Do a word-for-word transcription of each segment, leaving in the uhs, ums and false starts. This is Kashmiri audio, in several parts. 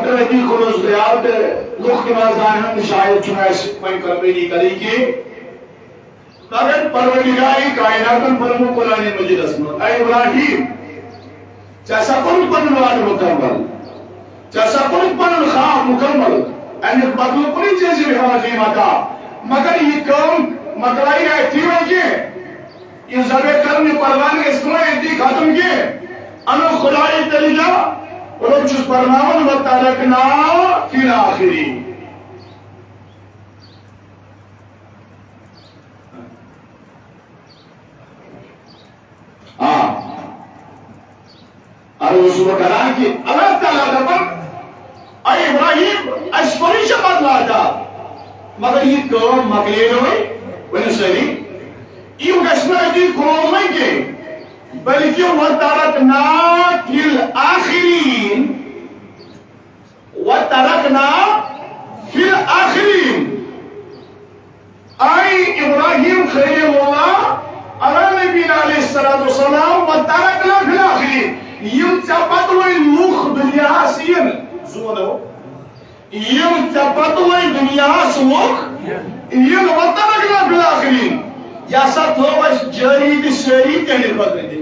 رٔدی کوٚرُس بہٕ یاد تہٕ لُکھ تہِ ما زانہٕ ہن، شاید چھُنہٕ اَسہِ وۄنۍ قۄربٲنی کَرٕنۍ کینٛہہ۔ مگر پروردگار کائناتن فرمو قرآن مجیدس منٛز، "اے ابراہیم، ژےٚ ہسا کوٚرُتھ پنُن وعدٕ مکمل، ژےٚ ہسا کوٚرُتھ پنُن خواب مکمل، اَمیُک بدلہٕ کوٚرُے ژےٚ ابراہیم عطا، مگر یہِ کٲم مۄکلایہِ نہٕ اَتھی وۄنۍ کینٛہہ، یہِ ذبح کرنہٕ قربان گژھِ نہٕ وۄنۍ أتی ختم کینٛہہ، اَمیُک خدایہِ طریقہ، رۄب چھُس فرماوان، وترکنا فی الآخرین۔" آ۔ عرض اوسُس بہٕ کران کہِ اللہ تعالیٰ دَپان، "اے ابراہیم، اَسہِ کوٚرُے ژےٚ بدلہٕ عطا، مگر یہِ کٲم مۄکلے نہٕ وۄنۍ، ؤنِو سٲری، یِم گژھِ نہٕ أتی کٲم وۄنۍ کینٛہہ، بلکہِ وترکنا فی الآخرین۔" وترکنا فی الآخرین۔ اے ابراہیم خلیل اللہ علی نبینا علیہ الصلوۃ والسلام، وترکنا فی الآخرین۔ یِم ژےٚ پتہٕ وۄنۍ لُکھ دُنیاہس یِن، زوٗن ہو۔ یِم ژےٚ پتہٕ وۄنۍ دُنیاہس لُکھ یِن، وترکنا فی الآخرین۔ یہِ ہسا تھوو اَسہِ جٲری تہٕ سٲری تِہنٛدِ خٲطرٕ تہِ۔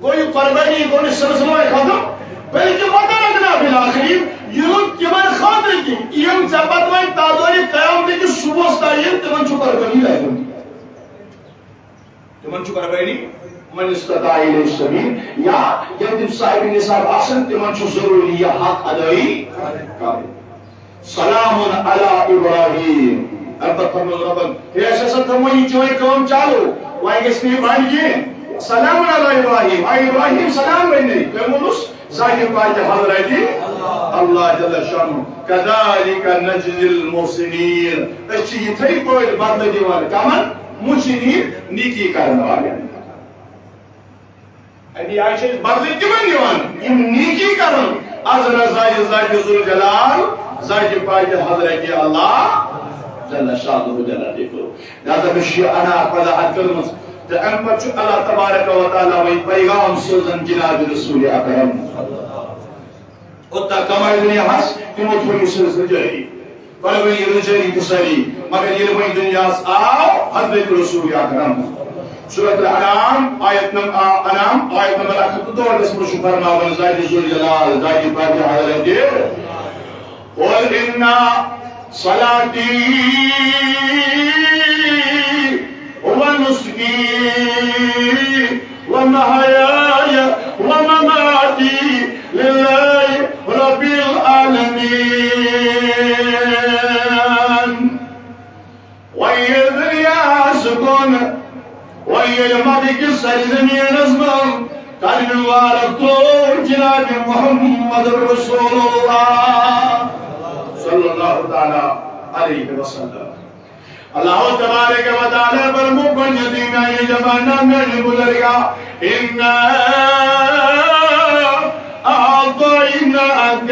گوٚو یہِ قۄربٲنی، گوٚو یہِ سلسلہٕ وۄنۍ ختم، بلکہِ وترکنا فی الآخرین، یہِ روٗد تِمن خٲطرٕ تہِ، یِم ژےٚ پتہٕ وۄنۍ تادورِ قیامتہٕ کِس صبحس تام یِن، تِمن چھُ قۄربٲنی لگُن۔ تِمن چھُ قۄربٲنی، من استطاع الیہ سبیل، یا ییٚلہِ تِم صاحب نصاب آسن، تِمن چھُ ضروٗری یہِ حق ادٲیی کرٕنۍ۔ سلام علی ابراہیم۔ اَمہِ پتہٕ فرموو رۄبن، "ہے، اَسہِ ہسا تھٲومٕژ یہِ چٲنۍ کٲم چالو، وۄنۍ گژھِ نہٕ یہِ بنٛد کینٛہہ۔ سلام علی ابراہیم، اے ابراہیم، سلام بنہِ۔" کٔمۍ ووٚنُس؟ ذاتِ پاکہِ حضرتِ اللہ جل شانہ۔ کذالک نجزی المحسنین۔ أسۍ چھِ یِتھَے پٲٹھۍ بدلہٕ دِوان کمن؟ محسنین، نیکی کرن والٮ۪ن۔ اَمی آیہِ چھِ أسۍ بدلہٕ تِمن دِوان، یِم نیکی کرن۔ از رضا ذاتِ ذوالجلال، ذاتِ پاکہِ حضرتِ اللہ جل شانہ جل ذکرہ۔ لہذا مےٚ چھُ یہِ عنایت فضاحت کٔرمٕژ۔ تہٕ اَمہِ پتہٕ چھُ اللہ تبارک و تعالیٰ وۄنۍ پیغام سوزان جناب رسول اکرم۔ اوٚتام کمٲے دُنیاہس، تِمو تھوو یہِ سلسلہٕ جٲری۔ پروی رجٲلی تسلی، مگر ییٚلہِ وۄنۍ دُنیاہس آو حضرت رسول اکرم۔ سورۃ الانعام، آیت نم-، آ-، انعام، آیت نمبر اکھ ہتھ تہٕ دُہٲٹھس منٛز چھُ فرماوان ذاتِ ذوالجلال، ذاتِ پاکہِ حضرتِ، "قل ان صلاتی و نسکی و محیای و مماتی للہ رب العالمین۔" وۄنۍ ییٚلہِ دُنیاہس کُن، وۄنۍ ییٚلہِ مکہ کِس سرزمینس منٛز قدمِ مبارک ترٛوو جناب محمد رسول اللہ صلی اللہ تعالیٰ علیہ وسلم۔ اللہ تبارک و تعالیٰ فرموو، گۄڈٕنیتھٕے میانہِ زبانہ، میانہِ بزرگا، انا اعطیناک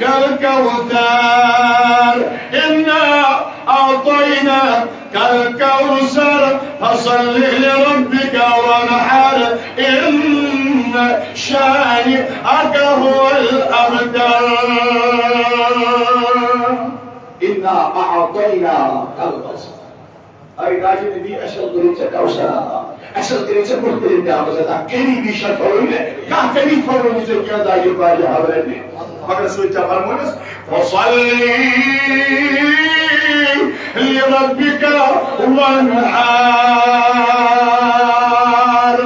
الکوثر، انا اعطیناک الکوثر، فصل لربک وانحر، ان شانئک هو الابتر۔ انا اعطیناک الکوثر۔ اے داجی نبی، اصل کٔرِتھ ژےٚ کوثر عطا۔ اصل کٔرِتھ ژےٚ مختلف نعمت عطا۔ کمی بیشتر تھٲوٕے نہٕ، کانٛہہ کمی تھٲوٕے نہٕ ژےٚ کینٛہہ داجی پاجی حضرت۔ مگر سُہ ژےٚ فرموونَس، "فصل لربک وانحر۔"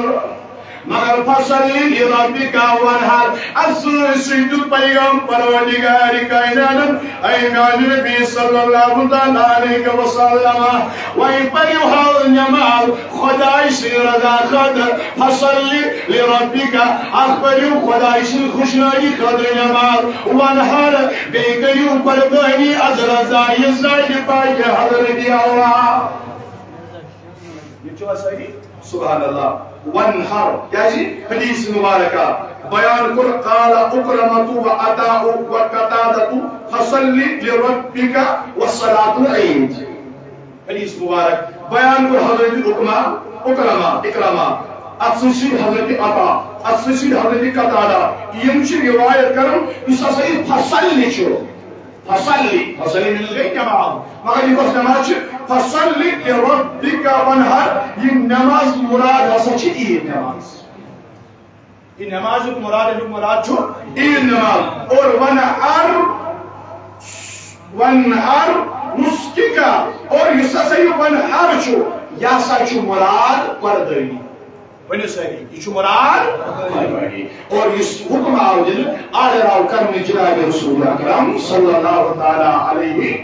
مگر فصل لربک وانحر، اَتھ سۭتۍ سۭتۍ دیُت پیغام پروردگار کائناتن، اے میانہِ نبی صلی اللہ تعالیٰ علیہ وسلم، وۄنۍ پٔرِو حظ نماز خداے سٕنٛدِ رضا خٲطرٕ، فصل لربک، اکھ پٔرِو خداے سٕنٛدِ خۄشنٲدی خٲطرٕ نماز، وانحر، بیٚیہِ کٔرِو قۄربٲنی از رضایہِ ذاتِ پاکہِ حضرتِ اللہ۔ یہِ چھُوا سٲری؟ سبحان اللہ۔ وانحر۔ کیازِ؟ حدیث مبارکہ بیان کوٚر، قال عکرمۃ و عطاء و قتادۃ، فصل لربک وصلاۃ العید۔ حدیث مبارک بیان کوٚر حضرت عکرمہ، عکرمہ، عکرمہ، اتھ سۭتۍ چھِ حضرت عطا، اتھ سۭتۍ چھِ حضرت قتادہ، یِم چھِ روایت کران، یُس ہسا یہِ فصلی چھُ، فصلی، فصلی means گٔے نماز، مگر یہِ کۄس نماز چھِ؟ فصلی لربک وانحر، یہِ نماز مراد ہسا چھِ عیٖد نماز۔ یہِ نمازُک مراد، اَمیُک مراد چھُ عیٖد نماز۔ اور وانحر، وانحر نسکک، اور یُس ہسا یہِ وانحر چھُ، یہِ ہسا چھُ مراد قۄربٲنی۔ ؤنِو سٲری، یہِ چھُ مراد قۄربٲنی۔ اور یُس حُکم آو دِنہٕ، order آو کرنہٕ جناب رسول اکرم صلی اللہ تعالیٰ علیہ۔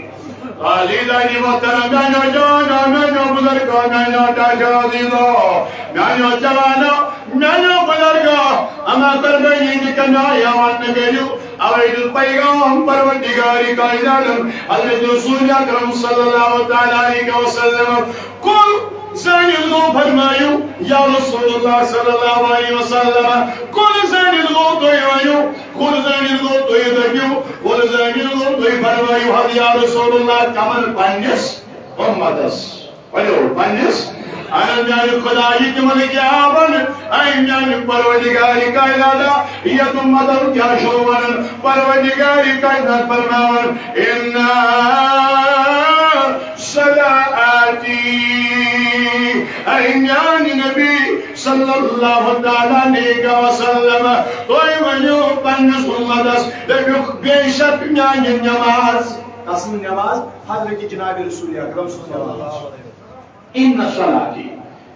علی دانی محترم، میانیو جوانو، میانیو بزرگو، میانیو ٹاٹھیو عزیزو، میانیو جوانو، میانیو بزرگو، اما قربانی نکنا یا وان نگریو، اوید پیغام پروردگاری کائنات حضرت رسول اکرم صلی اللہ تعالیٰ علیہ وسلم۔ کل زانیو فرمایو، یا رسول اللہ صلی اللہ علیہ وسلم، کل زانیو تو ونیو، کل زانیو تو دبیو، کل زانیو تو فرمایو، حض یا رسول اللہ، کمن پنس امتس۔ ؤنِو، پننِس، اہن میانہِ خدایہِ تِمن کیٛاہ وَن؟ اے میانہِ پروردگارِ کائنات، یتھ امتن کیٛاہ چھُو وَنان؟ پروردگارِ کائنات فرماوان، ان صلاتی، اے میانہِ نبی صلی اللہ تعالیٰ علیہ وسلم، تُہۍ ؤنِو پننِس امتس، دٔپِو، بے شک میانہِ نماز، کس نماز؟ حضرت جناب رسول اکرم صلی اللہ علیہ وسلم۔ ان صلاتی،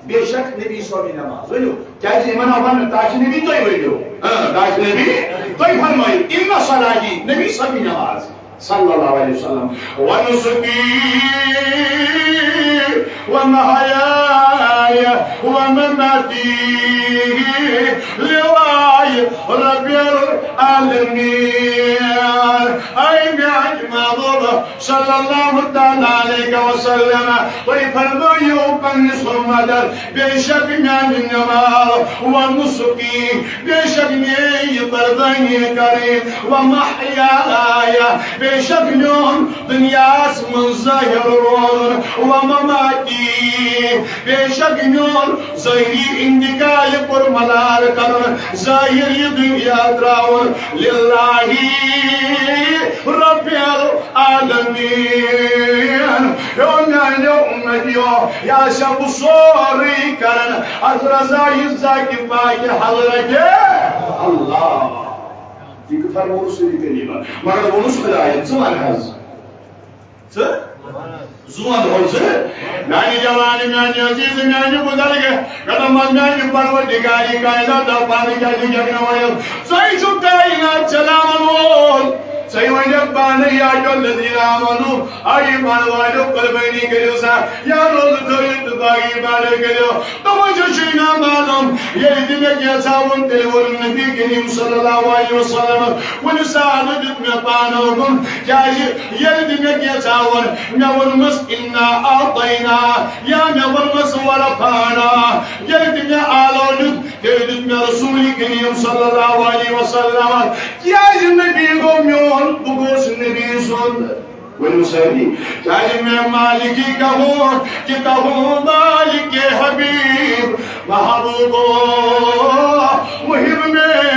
بے شک نبی صٲبٕنۍ نماز۔ ؤنِو، کیٛازِ یِمن آو وننہٕ، تاج نبی تُہۍ ؤنِو۔ ہاں، تاج نبی تُہۍ فرمٲیِو، ان صلاتی، نبی صٲبٕنۍ نماز، صلی اللہ علیہ وسلم، ونسکی، ومحیای، ومماتی، للہ رب العالمین۔ اے میانہِ محبوب، صلی اللہ تعالیٰ علیہ وسلم، تُہۍ فرمٲیِو پننِس امتس، بے شک میانہِ نماز و نسکی، بے شک میٲنۍ یہِ قربٲنی کرٕنۍ، و محیایا، بے شک میون دُنیاہس منٛز ظٲہِر روزُن، و مماتی، بے شک میون ظٲہری انتقال قربان کرُن، ظٲہِر یہِ دُنیا ترٛاوُن، للہ رب العالمین۔ ہیو میانیو امتیو، یہِ آسیا بہٕ سورُے کران از رضایہِ ذاتِ پاکہِ حضرتِ اللہ۔ یہِ کِتھ پٲٹھۍ ووٚنُس سُہ یہِ کٔلیمہ؟ مگر ووٚنُس خدایَن، ژٕ وَن حظ۔ ژٕ؟ زُو اَنہٕ ہو ژٕ؟ میانہِ جوان، میانہِ عزیز، میانہِ بزرگ، قدم منٛز میانہِ پروردگارِ کائنات، پانہٕ کیٛازِ گٮ۪ونہٕ وٲیِو؟ ژٕے چھُکھ کائنات چلاون وول۔ ژٕے ونکھ پانہٕ، یا ایھا الذین آمنوا، اے ایمان والو، قربٲنی کٔرِو سا، یا روزٕ تھٲیِو تہٕ باقی عبادت کٔرِو۔ تِمن چھُ چھُے نہ معلوم، ییٚلہِ تہِ مےٚ کینٛژھا ووٚن، تیٚلہِ ووٚنُن نبی کریم صلی اللہ علیہ وسلم۔ کُنہِ ساتہٕ دیُت مےٚ پانہٕ حُکُم، کیٛازِ ییٚلہِ تہِ مےٚ کینٛژھا ووٚن، مےٚ ووٚنمَس انا اعطینا، یا مےٚ ووٚنمَس ورفعنا، ییٚلہِ تہِ مےٚ آلو دیُت، تیٚلہِ دیُت مےٚ رسول کریم صلی اللہ علیہ وسلم۔ کیٛازِ نبی گوٚو میون، بہٕ گوٚوُس نبی سُنٛد۔ ؤنِو سٲری، کیٛازِ میں مالکی کہوں کہ کہوں مالک حبیب، محبوبو محب میں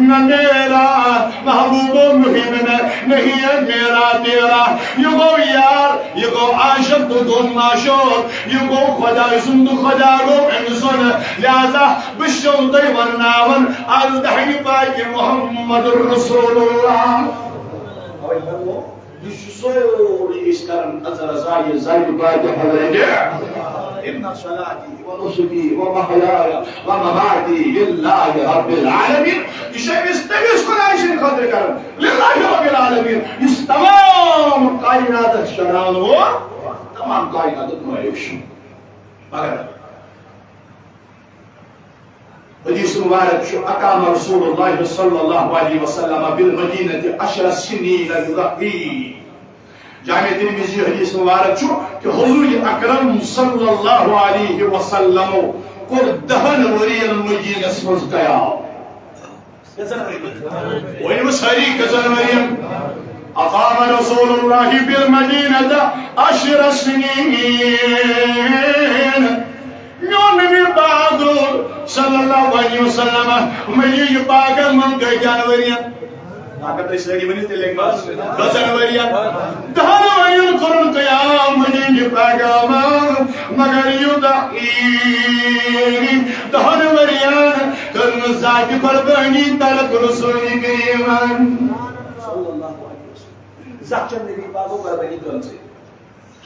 نہ میرا، محبوبو محب میں نہیں ہے میرا تیرا۔ یہِ گوٚو یار، یہِ گوٚو عاشق تہٕ گوٚو معشوق، یہِ گوٚو خۄداے سُنٛد تہٕ خۄدا گوٚو أمۍ سُنٛد۔ لہذا بہٕ چھُسو تۄہہِ ونناوان از دہنہِ پاکہِ محمد رسول اللہ۔ اوے فرمو، یہِ چھُ سورُے أسۍ کران از رضایہِ ذاتِ پاکہِ حضرتِ۔ ان صلاتی و نسکی و محیای و مماتی للہ رب العالمین۔ یہِ چھِ أمِس تٔمِس خۄدایہِ سٕنٛدِ خٲطرٕ کران، للہ رب العالمین، یُس تمام کائناتس چلاون وول، تمام کائناتُک مٲلِک چھُ۔ مگر حدیث مبارک چھُ، اقام رسول اللہ صلی اللہ علیہ وسلم بالمدینہ عشر سنین یزکی۔ جامع ترمذی حدیث مبارک چھُ کہ حضور اکرم صلی اللہ علیہ وسلم کوٚر دہن ؤرین مدینس منٛز قیام۔ ؤنِو سٲری کٔژن ؤرین؟ اقام رسول اللہ بالمدینہ عشر سنین۔ میون نبی پاک روٗد صلی اللہ علیہ وسلم مدینہ پاکس منٛز کۭتیاہن ؤرین؟ اگر تُہۍ سٲری ؤنِو، تیٚلہِ لگہِ بس۔ کٔژن ؤرین؟ دہن ؤرین کوٚرُن قیام مدینہ پاکس منٛز، مگر یوٗتاہ عیٖد دہن ؤرین کٔر نہٕ ذاتِ قربٲنی ترک رسول کریمن۔ صلی اللہ علیہ وسلم۔ زانٛہہ چھَنہٕ نبی پاکو قربٲنی کٔرمٕژٕے۔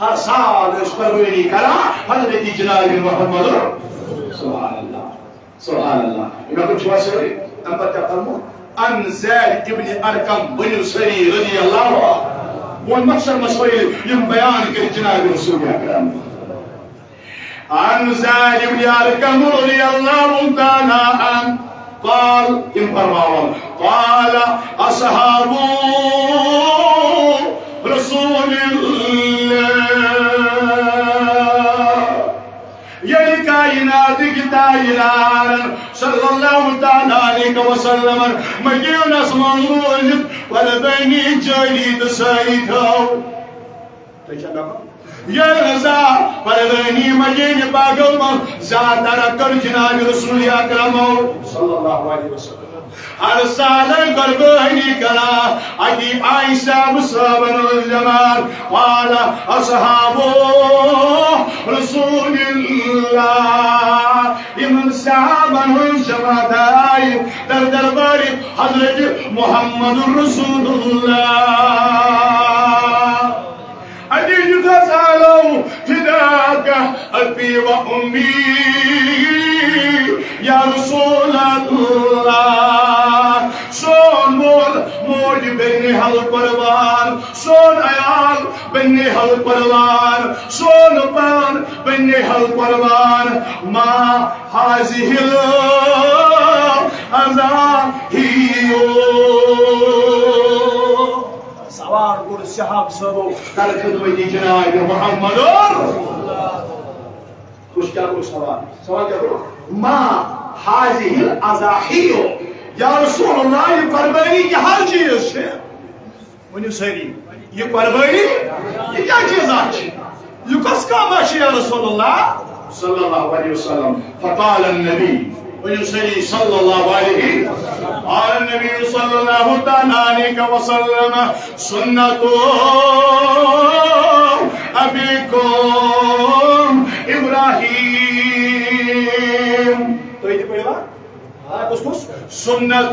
ہر سال ٲسۍ قربٲنی کران حضرت جناب محمد۔ سبحان اللہ، سبحان اللہ۔ یہِ مےٚ کوٚر چھُوا سٲری؟ تَمہِ پتہٕ کیٛاہ فرموو؟ عن زید ابن ارقم، ؤنِو سٲری رضی اللہ عنہ۔ بہٕ وَنہٕ مۄخصر مسٲیِل، یِم بیان کٔرۍ جناب رسول اکرم۔ عن زید ابن ارقم رضی اللہ تعالی عنہ۔ قال، تِم فرماوان، قال اصحاب رسول اللہ۔ ییٚلہِ کائناتٕکۍ تاجدارن صلی اللہ تعالی علیہ وسلمن مدینس منٛز روٗزِتھ قربٲنی جٲری تہٕ سٲری تھٲو۔ تُہۍ چھا دَپان؟ ییٚلہِ رضا پروٲنی مدینہ پاکو منٛز زیادٕ تر کٔر جناب رسول اکرمو صلی اللہ علیہ وسلم۔ ہر سالہٕ قربٲنی کران اتی آیہِ صحابہٕ صٲبن ہُنٛد جماعت۔ قال اصحاب رسول اللہ۔ یِمن صحابن ہُنٛد جماعت آیہِ در دربارِ حضرت محمد رسول اللہ۔ علی یُتھس آلو فداک ابی و امی یا رسول اللہ۔ سون مول موج بنہِ حل قربان، سون عیال بنہِ حل قربان، سون پان بنہِ حل قربان۔ ما هذه الأضاحي۔ سوار کوٚر صحابہٕ صٲبو در خدمت جناب محمد۔ کُس کیٛاہ گوٚو سوال؟ سوال کیٛاہ گوٚو؟ ما هذه الأضاحي۔ یا رسول اللہ، یہِ قربٲنی کیٛاہ حظ چیٖز چھِ؟ ؤنِو سٲری، یہِ قربٲنی، یہِ کیٛاہ چیٖزا چھِ؟ یہِ کۄس کٲمہ چھِ یا رسول اللہ؟ صلی اللہ علیہ وسلم۔ فقال النبی، ؤنِو سٲری، صلی اللہ علیہ۔ قال النبی صلی اللہ تعالی علیہ وسلم، سنت ابیکم ابراہیم۔ تُہۍ تہِ پٔرِو ہا؟ آ، کُس کُس؟ سنت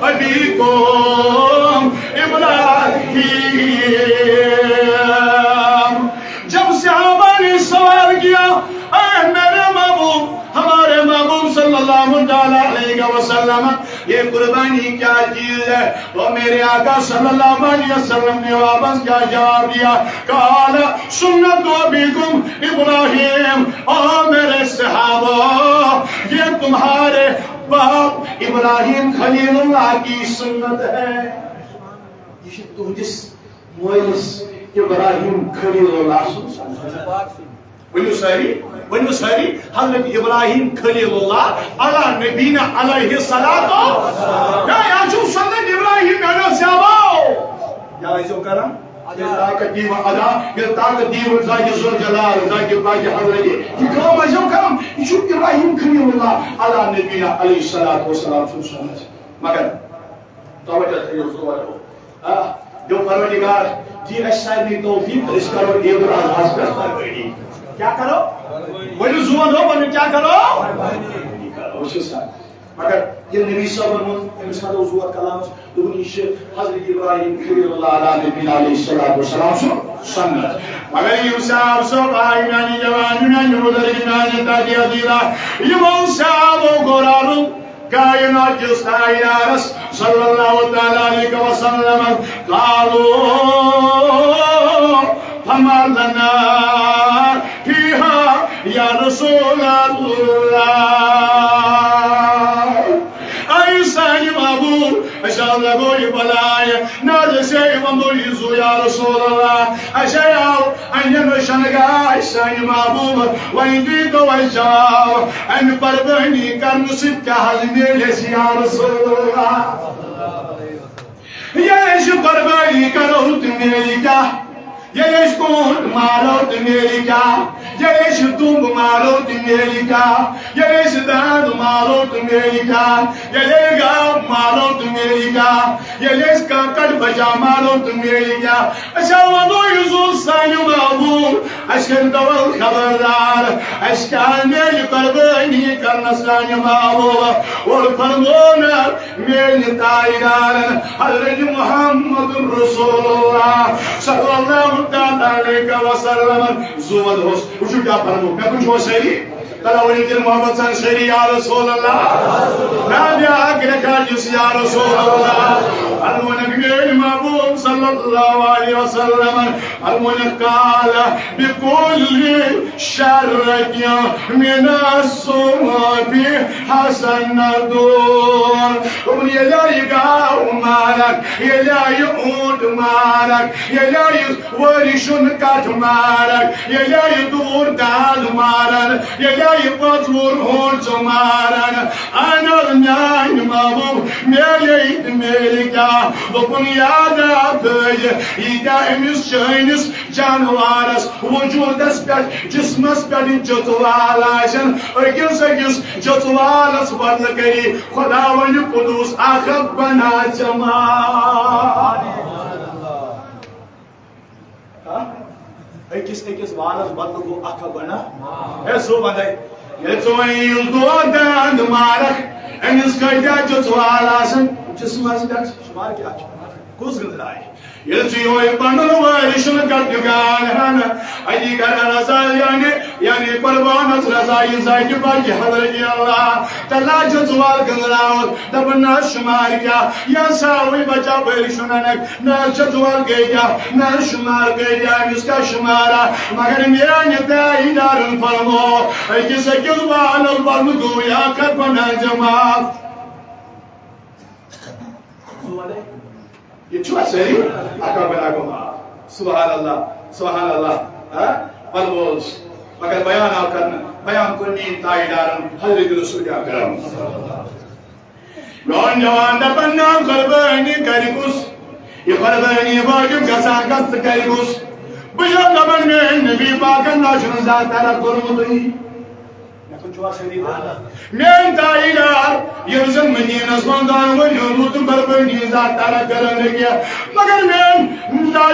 ابیکم ابراہیم۔ جب صحابہ نے سوال کیا، اے میرے محبوب، ہمارے محبوب صلی اللہ تعالی علیہ وسلم، یہ قربانی کیا چیز ہے؟ تو میرے آقا صلی اللہ علیہ وسلم نے واپس کیا جواب دیا؟ قال سنت ابیکم ابراہیم۔ او میرے صحابہ، یہ تمہارے باپ ابراہیم خلیل اللہ کی سنت ہے۔ یہ تہندس مٲلِس ابراہیم خلیل اللہ سٕنٛز سنت۔ ؤنِو سٲری، ؤنِو سٲری، حضرت ابراہیم خلیل اللہ علی نبینا علیہ الصلوۃ۔ یا، یا چھُ سنت ابراہیم، یا نہ زیباو۔ یا ٲسِو کران۔ ییٚلہِ طاقت دیٖوٕ ادا، ییٚلہِ طاقت دیٖوٕ ذاتِ ذوالجلال، ذاتِ پاک حضرت۔ یہِ کٲم ٲسِو کران، یہِ چھُ ابراہیم خلیل اللہ علی نبینا علیہ الصلوۃ والسلام سُنٛد سنت۔ مگر توجہ تھٲیِو زور۔ آ، جو پروردگار دی اَسہِ سارنٕے توفیق، أسۍ کرو عید الاضحیٰ ہَس پٮ۪ٹھ قربٲنی۔ کیٛاہ کرو؟ ؤنِو زور دو، ؤنِو کیٛاہ کرو؟ وٕچھِو سا، مگر ییٚلہِ نبی صٲبَن ووٚن، أمِس ہَتو زور کلامَس، دوٚپُن، یہِ چھِ حضرت ابراہیم خلیل اللہ علیہ نبینا علیہ الصلوۃ والسلام سُنٛد سنت۔ مگر یِم صاحب صٲب آے میٛانہِ جوانہِ، میٛانہِ بُزرگہِ، میٛانہِ دادی عزیزہ، یِمو صاحبو کوٚر عرض، کائنات کِس تاجدارس صلی اللہ تعالی علیہ وسلم، قالوا فما لنا فیہا یا رسول اللہ۔ اے سانہِ محبوب، أسۍ حظ لگو یہِ بلاے، نہ حظ أسۍ ہے وَنو یہِ زُو یا رسول اللہ، اَسہِ ہے آو اَنہِ نہٕ شنگاہ سانہِ محبوب، وۄنۍ دیٖتو اَسہِ جواب، اَمہِ قربٲنی کرنہٕ سۭتۍ کیٛاہ حظ میلہِ اَسہِ یا رسول اللہ؟ ییٚلہِ أسۍ یہِ قربٲنی کرو تہٕ میلہِ کیٛاہ؟ ییٚلہِ أسۍ کوٗنٛڈ مارو تہٕ میلہِ کیٛاہ؟ ییٚلہِ أسۍ دُمب مارو تہٕ میلہِ کیٛاہ؟ ییٚلہِ أسۍ دانٛد مارو تہٕ میلہِ کیٛاہ؟ ییٚلہِ أسۍ گاو مارو تہٕ میلہِ کیٛاہ؟ ییٚلہِ أسۍ کانٛہہ کٹہٕ بچا مارو تہٕ میلہِ کیٛاہ؟ أسۍ ہا ونو، یُس اوس سانہِ محبوب، اَسہِ کٔرۍ تو خبردار، اَسہِ کیٛاہ میلہِ قربٲنی کرنس سانہِ محبوب؟ اورٕ فرموو نہٕ، میٲنۍ تاجدارن، حضرت محمد رسول اللہ صلی اللہ تعالیٰ علیہ وسلم زود ہوس۔ وچھو کیا فرمو، مےٚ کُن چھُوا سٲری؟ تلا ؤنِو تیٚلہِ محمد سان سٲری، یا رسول اللہ۔ مےٚ بیٛاکھ ریکارڈ یُس، یا رسول اللہ۔ فرمونکھ میٲنۍ محبوب صلی اللہ علیہ وسلم، فرمونکھ قال بكل شرة من الصحف حسنة۔ دوٚپُن، ییٚلہِ آیہِ گاو مارکھ، ییٚلہِ آیہِ اوٗنٹ مارکھ، ییٚلہِ آیہِ وٲرِشُن کَٹھ مارکھ، ییٚلہِ آیہِ دوٗر دال مارن، ییٚلہِ آیہِ پٔژھ وُر ہونٛژ مارن، اَہن حظ، میٛانہِ محبوب میلے تہٕ میلہِ کیٛاہ؟ دوٚپُن، یاد آو تھٲیِو، ییٖتیٛاہ أمِس چٲنِس جانوارس وجودس پٮ۪ٹھ، جسمس پٮ۪ٹھ یہِ جژوال آسن، أکِس أکِس جژوالس بدلہٕ کری خداوند قدوس اکھ اکھ بنا جماعت۔ ہا؟ أکِس أکِس والس بدلہٕ گوٚو اکھ اکھ بنا۔ ہے، سُہ ونے، ییٚلہِ ژٕ وۄنۍ یُس دود دند مارکھ، أمِس کۭتیٛاہ جژوال آسن جسمس پٮ۪ٹھ؟ شمار کیٛاہ چھُ؟ کُس گٔنٛزرایہِ؟ ییٚلہِ ژٕ یِہوٚے پنُن وٲرِش چھُنہٕ کَتھ دُکان ہن، اَتی کَرن رضا، یعنی، یعنی قربانس رضا یہِ زَکہِ پَکہِ حضرت اللہ تعالیٰ جژوال گٔنٛزراوُن، دَپُن نہ شُمار کیٛاہ، یا ساوٕے بچا وٲرِش چھُنہٕ اَنَکھ، نہ جژوال گٔے کیٛاہ، نہ شُمار گٔے کیٛاہ، أمِس کیٛاہ شُمارا؟ مگر میٛانہِ تاجدارن فرمو، أکِس أکِس والس بدلہٕ گوٚو یا کَتھ بنان جماعت۔ یہِ چھُوا سٲری؟ اکھ اکھ بنا گوٚو معاف۔ سبحان اللہ، سبحان اللہ۔ ہا؟ پتہٕ ووت، مگر بیان آو کرنہٕ، بیان کوٚر میٛٲنۍ تاجدارن حضرت رسول اکرم۔ میون جوان دپان، نا قربٲنی کرِ کُس؟ یہِ قربٲنی واجب گژھان کس تہٕ کرِ کُس؟ بہٕ چھُس دپان، میٛٲنۍ نبی پاکن نہ چھُنہٕ زانٛہہ طلب کوٚرمُتٕے۔ مےٚ کُن چھُوا سٲری؟ میٛٲنۍ تاجدار، ییٚلہِ زن مدیٖنس منٛز دۄن ؤرۍیَن روٗد تہٕ قربٲنی زانٛہہ ترک کران نہٕ کینٛہہ، مگر میٛٲنۍ تاج